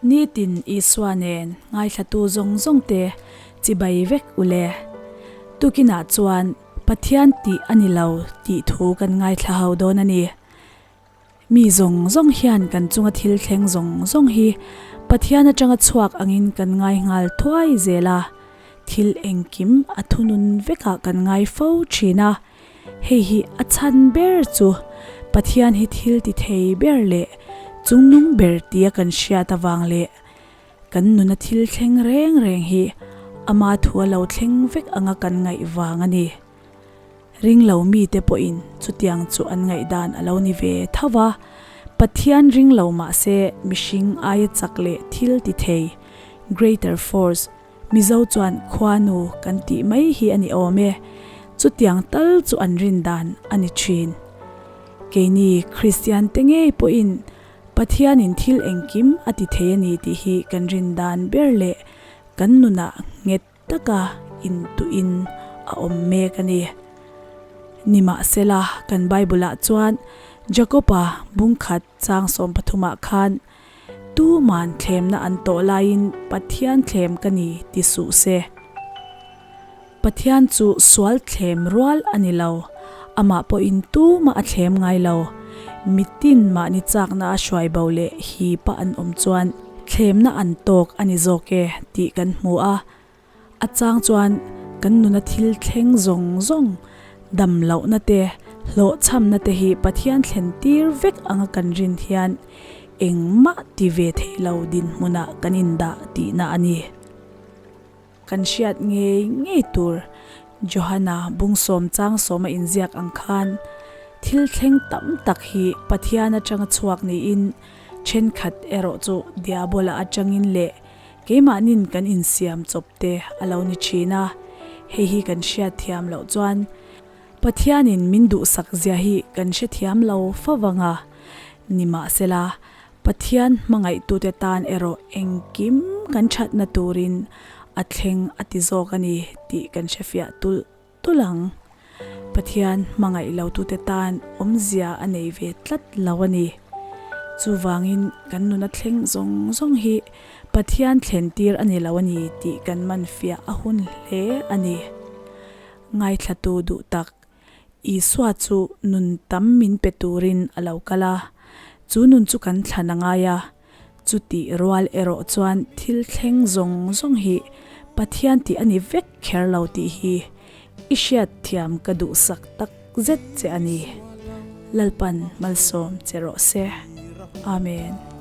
Nitin Isua nen ngaithlatu zawng zawng te chibai vek u le. Tukinah chuan Pathian tih a ni lo tih thu kan ngaithla ho dawn a ni. Mi zawng zawng hian kan chunga thil thleng zawng zawng hi Pathian atanga chhuak angin kan ngai nghal thuai zel a, thil engkim a thunun vekah kan ngai fo thin a. Hei hi a chhan ber chu Pathian hi thil ti thei ber leh chungnung ber tia kan hriat avang leh kan nuna thil thleng reng reng hi ama thu a lo thleng vek anga kan ngaih vang a ni. Ringlo mite pawhin chutiang chu an ngaihdan a lo ni ve tho va, Pathian ringlo mahse mihring aia chak leh thil ti thei, greater force, Mizo chuan khuanu kan tih mai hi a ni awm e, chutiang tal chu an rin dan a ni thin. Keini Kristian te ngei pawhin Pathianin thil engkim a ti thei a ni tih hi kan rin dan ber leh kan nunah nghet taka intuhin a awm mek a ni. Nimahsela kan Bible-ah chuan Jakob-a bungkhat chang sawmpathumah khan Tuman thlemna an tawh laiin Pathian thlem ka ni ti suh se. Pathian chu sual thlem rual a ni lo, amah pawhin tumah a thlem ngai lo. Mitin mahni chakna a hruai bo leh hipa an awm chuan thlemna an tawk a ni zawk e tih kan hmu a. A chang chuan kan nuna thil thleng zawng zawng, dam lohna te, hlawhchhamna te hi Pathian thlen tir vek anga kan rin hian engmah ti ve thei lo dinhmunah kan indah tihna a ni. Kan hriat ngei ngei tur Johana bungsawm chang sawma inziak ang khan thil thleng tam tak hi Pathian atanga chhuak niin thenkhat erawh chu Diabola atangin leh Keimahnin kan insiam chawp te a lo ni thin a, hei hi kan hriat thiam loh chuan Pathianin min duhsak zia hi kan hrethiam lo fo vang a. Nimahsela, Pathian hmangaihtute tan erawh engkim kan thatna turin a thleng a ti zawk a ni tih kan hrefiah tulh tulh ang. Pathian hmangaih lotute tan awmzia a nei ve tlat lo a ni. Chuvangin kan nuna thleng zawng zawng hi Pathian thlen tir a ni lo a ni tih kan man fiah a hun hle a ni. Ngaithlatu duh tak, Isua chu nun tam min pe turin a lo kal a, chu nun chu kan thlan a ngai a, Chutih rual erawh chuan thil thleng zawng zawng hi Pathian tih a ni vek kher lo tih hi i hriat thiam ka duhsak tak zet che a ni. Lalpan malsawm che rawh se. Amen.